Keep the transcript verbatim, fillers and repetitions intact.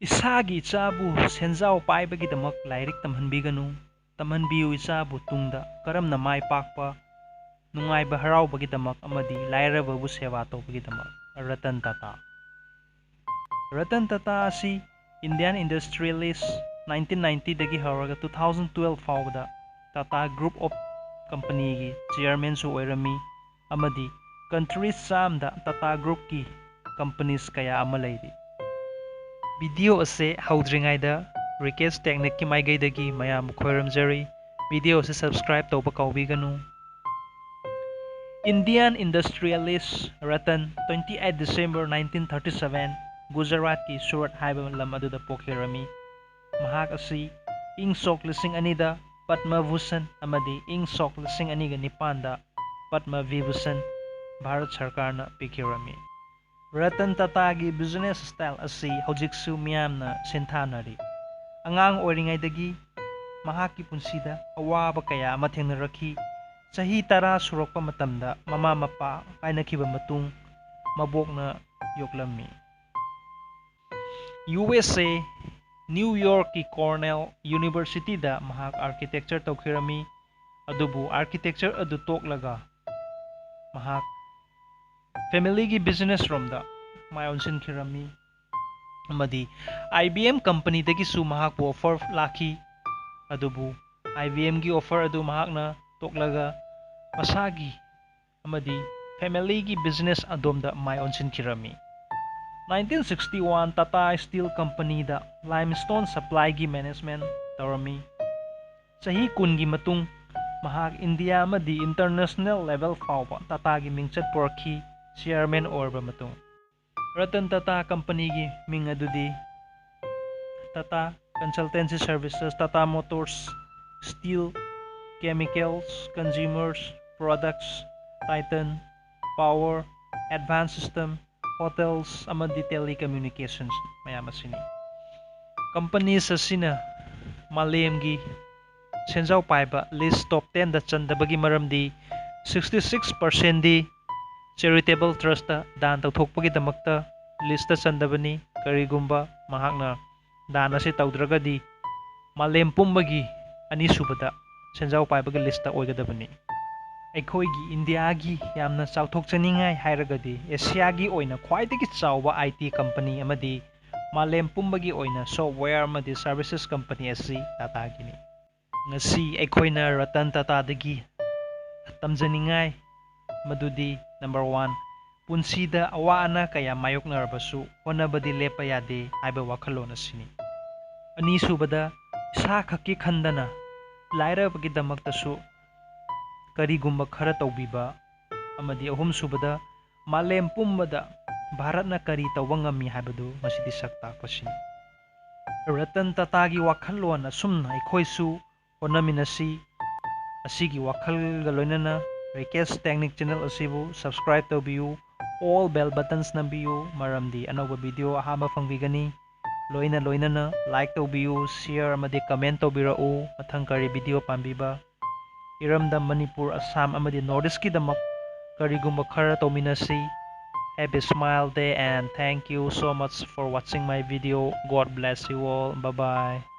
ꯏꯁꯥꯒꯤ ꯏꯆꯥꯕꯨ ꯁꯦꯟꯖꯥꯎ ꯄꯥꯏꯕꯒꯤꯗꯃꯛ ꯂꯥꯏꯔꯤꯛ ꯇꯝꯍꯟꯕꯤꯒꯅꯨ꯫ ꯇꯝꯍꯟꯕꯤꯌꯨ ꯏꯆꯥꯕꯨ ꯇꯨꯡꯗ ꯀꯔꯝꯅ ꯃꯥꯏ ꯄꯥꯛꯄ, ꯅꯨꯡꯉꯥꯏꯕ ꯍꯔꯥꯎꯕꯒꯤꯗꯃꯛ ꯑꯃꯗꯤ ꯂꯥꯏꯔꯕꯕꯨ ꯁꯦꯕꯥ ꯇꯧꯕꯒꯤꯗꯃꯛ꯫ ꯔꯇꯟ ꯇꯥꯇꯥ꯫ ꯔꯇꯟ ꯇꯥꯇꯥ ꯑꯁꯤ Indian industrialist, nineteen ninety ꯗꯒꯤ ꯍꯧꯔꯒ two thousand twelve ꯐꯥꯎꯕꯗ Tata Group of Company ꯒꯤ chairman ꯁꯨ ꯑꯣꯏꯔꯝꯃꯤ ꯑꯃꯗꯤ countries ꯆꯥꯝꯗ Tata Group ꯀꯤ companies ꯀꯌꯥ ꯑꯃ ꯂꯩꯔꯤ꯫ Video ꯑꯁꯦ ꯍꯧꯗ꯭ꯔꯤꯉꯩꯗ Rikesh Technique ꯀꯤ ꯃꯥꯏꯀꯩꯗꯒꯤ ꯃꯌꯥꯝꯕꯨ ꯈꯣꯏꯔꯝꯖꯔꯤ꯫ Video ꯑꯁꯤ subscribe ꯇꯧꯕ ꯀꯥꯎꯕꯤꯒꯅꯨ꯫ Indian industrialist Ratan, twenty eight December nineteen thirty seven, ꯒꯨꯖꯔꯥꯠꯀꯤ ꯁꯨꯔꯠ ꯍꯥꯏꯕ ꯂꯝ ꯑꯗꯨꯗ ꯄꯣꯛꯈꯤꯔꯝꯃꯤ꯫ ꯃꯍꯥꯛ ꯑꯁꯤ ꯏꯪ ꯁꯣꯛ ꯂꯤꯁꯤꯡ ꯑꯅꯤꯗ ꯄꯗꯃ ꯚꯨꯁꯟ ꯑꯃꯗꯤ ꯏꯪ ꯁꯣꯛ ꯂꯤꯁꯤꯡ ꯑꯅꯤꯒ ꯅꯤꯄꯥꯟꯗ ꯄꯗꯃ ꯚꯤꯚꯨꯁꯟ ꯚꯥꯔꯠ ꯁꯔꯀꯥꯔꯅ ꯄꯤꯈꯤꯔꯝꯃꯤ꯫ ꯔꯇꯟ ꯇꯥꯇꯥꯒꯤ business style ꯑꯁꯤ ꯍꯧꯖꯤꯛꯁꯨ ꯃꯤꯌꯥꯝꯅ ꯁꯤꯟꯊꯥꯅꯔꯤ꯫ ꯑꯉꯥꯡ ꯑꯣꯏꯔꯤꯉꯩꯗꯒꯤ ꯃꯍꯥꯛꯀꯤ ꯄꯨꯟꯁꯤꯗ ꯑꯋꯥꯕ ꯀꯌꯥ ꯑꯃ ꯊꯦꯡꯅꯔꯛꯈꯤ꯫ ꯆꯍꯤ ꯇꯔꯥ ꯁꯨꯔꯛꯄ ꯃꯇꯝꯗ ꯃꯃꯥ ꯃꯄꯥ ꯀꯥꯏꯅꯈꯤꯕ ꯃꯇꯨꯡ ꯃꯕꯣꯛꯅ ꯌꯣꯛꯂꯝꯃꯤ꯫ ꯌꯨ ꯑꯦꯁ ꯑꯦ, ꯅ꯭ꯌꯨ ꯌꯣꯔꯛꯀꯤ Cornell University ꯗ ꯃꯍꯥꯛ architecture ꯇꯧꯈꯤꯔꯝꯃꯤ꯫ ꯑꯗꯨꯕꯨ architecture ꯑꯗꯨ ꯇꯣꯛꯂꯒ ꯃꯍꯥꯛ family ꯒꯤ business ꯔꯣꯝꯗ ꯃꯥꯏ ꯑꯣꯟꯁꯤꯟꯈꯤꯔꯝꯃꯤ꯫ ꯑꯃꯗꯤ I B M company ꯗꯒꯤꯁꯨ ꯃꯍꯥꯛꯄꯨ offer ꯂꯥꯛꯈꯤ꯫ ꯑꯗꯨꯕꯨ I B M ꯒꯤ offer ꯑꯗꯨ ꯃꯍꯥꯛꯅ ꯇꯣꯛꯂꯒ ꯃꯁꯥꯒꯤ ꯑꯃꯗꯤ family ꯒꯤ business ꯑꯗꯣꯝꯗ ꯃꯥꯏ ꯑꯣꯟꯁꯤꯟꯈꯤꯔꯝꯃꯤ꯫ Nineteen sixty one Tata Steel Company ꯗ limestone supply ꯒꯤ management ꯇꯧꯔꯝꯃꯤ꯫ ꯆꯍꯤ ꯀꯨꯟꯒꯤ ꯃꯇꯨꯡ ꯃꯍꯥꯛ ꯏꯟꯗꯤꯌꯥ ꯑꯃꯗꯤ international level ꯐꯥꯎꯕ ꯇꯥꯇꯥꯒꯤ ꯃꯤꯡꯆꯠ ꯄꯨꯔꯛꯈꯤ꯫ Chairman ꯑꯣꯏꯔꯕ ꯃꯇꯨꯡ ꯔꯇꯟ ꯇꯥꯇꯥ company ꯒꯤ ꯃꯤꯡ ꯑꯗꯨꯗꯤ Tata Consultancy Services, Tata Motors, Steel, Chemicals, Consumers Products, Titan, Power, Advanced System, Hotels ꯑꯃꯗꯤ Telecommunications ꯃꯌꯥꯝ ꯑꯁꯤꯅꯤ꯫ Companies ꯑꯁꯤꯅ ꯃꯥꯂꯦꯝꯒꯤ ꯁꯦꯟꯖꯥꯎ ꯄꯥꯏꯕ list top ten ꯗ ꯆꯟꯗꯕꯒꯤ ꯃꯔꯝꯗꯤ sixty six percent ꯗꯤ charitable trust ꯇ ꯗꯥꯟ ꯇꯧꯊꯣꯛꯄꯒꯤꯗꯃꯛꯇ list ꯇ ꯆꯟꯗꯕꯅꯤ꯫ ꯀꯔꯤꯒꯨꯝꯕ ꯃꯍꯥꯛꯅ ꯗꯥꯟ ꯑꯁꯤ ꯇꯧꯗ꯭ꯔꯒꯗꯤ ꯃꯥꯂꯦꯝ ꯄꯨꯝꯕꯒꯤ ꯑꯅꯤꯁꯨꯕꯗ ꯁꯦꯟꯖꯥꯎ ꯄꯥꯏꯕꯒꯤ ꯂꯤꯁꯇ ꯑꯣꯏꯒꯗꯕꯅꯤ꯫ ꯑꯩꯈꯣꯏꯒꯤ ꯏꯟꯗꯤꯌꯥꯒꯤ ꯌꯥꯝꯅ ꯆꯥꯎꯊꯣꯛꯆꯅꯤꯡꯉꯥꯏ ꯍꯥꯏꯔꯒꯗꯤ ꯑꯦꯁꯤꯌꯥꯒꯤ ꯑꯣꯏꯅ ꯈ꯭ꯋꯥꯏꯗꯒꯤ ꯆꯥꯎꯕ ꯑꯥꯏ ꯇꯤ ꯀꯝꯄꯅꯤ ꯑꯃꯗꯤ ꯃꯥꯂꯦꯝ ꯄꯨꯝꯕꯒꯤ ꯑꯣꯏꯅ ꯁꯣꯐꯋꯦꯌꯔ ꯑꯃꯗꯤ ꯁꯔꯚꯤꯁꯦꯁ ꯀꯝꯄꯅꯤ ꯑꯁꯤ ꯇꯥꯇꯥꯒꯤꯅꯤ꯫ ꯉꯁꯤ ꯑꯩꯈꯣꯏꯅ ꯔꯇꯟ ꯇꯥꯇꯥꯗꯒꯤ ꯇꯝꯖꯅꯤꯡꯉꯥꯏ ꯃꯗꯨꯗꯤ, ꯅꯝꯕꯔ ꯋꯥꯟ, ꯄꯨꯟꯁꯤꯗ ꯑꯋꯥ ꯑꯅꯥ ꯀꯌꯥ ꯃꯥꯌꯣꯛꯅꯔꯕꯁꯨ ꯍꯣꯠꯅꯕꯗꯤ ꯂꯦꯞꯄ ꯌꯥꯗꯦ ꯍꯥꯏꯕ ꯋꯥꯈꯜꯂꯣꯟ ꯑꯁꯤꯅꯤ꯫ ꯑꯅꯤꯁꯨꯕꯗ, ꯏꯁꯥ ꯈꯛꯀꯤ ꯈꯟꯗꯅ ꯂꯥꯏꯔꯕꯒꯤꯗꯃꯛꯇꯁꯨ ꯀꯔꯤꯒꯨꯝꯕ ꯈꯔ ꯇꯧꯕꯤꯕ, ꯑꯃꯗꯤ ꯑꯍꯨꯝꯁꯨꯕꯗ, ꯃꯥꯂꯦꯝ ꯄꯨꯝꯕꯗ ꯚꯥꯔꯠꯅ ꯀꯔꯤ ꯇꯧꯕ ꯉꯝꯃꯤ ꯍꯥꯏꯕꯗꯨ ꯉꯁꯤꯗꯤ ꯁꯛ ꯇꯥꯛꯄꯁꯤꯅꯤ꯫ ꯔꯇꯟ ꯇꯥꯇꯥꯒꯤ ꯋꯥꯈꯜꯂꯣꯟ ꯑꯁꯨꯝꯅ ꯑꯩꯈꯣꯏꯁꯨ ꯍꯣꯠꯅꯃꯤꯟꯅꯁꯤ꯫ ꯑꯁꯤꯒꯤ ꯋꯥꯈꯜꯒ ꯂꯣꯏꯅꯅ ꯔꯤꯀꯦꯁ ꯇꯦꯛꯅꯤꯛ ꯆꯦꯅꯦꯜ ꯑꯁꯤꯕꯨ ꯁꯕꯁꯀ꯭ꯔꯥꯏꯕ ꯇꯧꯕꯤꯌꯨ, ꯑꯣꯜ ꯕꯦꯜ ꯕꯇꯟꯁ ꯅꯝꯕꯤꯌꯨ, ꯃꯔꯝꯗꯤ ꯑꯅꯧꯕ ꯚꯤꯗꯤꯑꯣ ꯑꯍꯥꯟꯕ ꯐꯪꯕꯤꯒꯅꯤ꯫ ꯂꯣꯏꯅ ꯂꯣꯏꯅꯅ ꯂꯥꯏꯛ ꯇꯧꯕꯤꯌꯨ, ꯁꯤꯌꯔ ꯑꯃꯗꯤ ꯀꯃꯦꯟ ꯇꯧꯕꯤꯔꯛꯎ꯫ ꯃꯊꯪ ꯀꯔꯤ ꯚꯤꯗꯤꯑꯣ ꯄꯥꯝꯕꯤꯕ, ꯏꯔꯝꯗꯝ ꯃꯅꯤꯄꯨꯔ, ꯑꯁꯥꯝ ꯑꯃꯗꯤ ꯅꯣꯔꯠ ꯏꯁꯀꯤꯗꯃꯛ ꯀꯔꯤꯒꯨꯝꯕ ꯈꯔ ꯇꯧꯃꯤꯟꯅꯁꯤ꯫ Happy smile day and thank you so much for watching my video. God bless you all. Bye bye.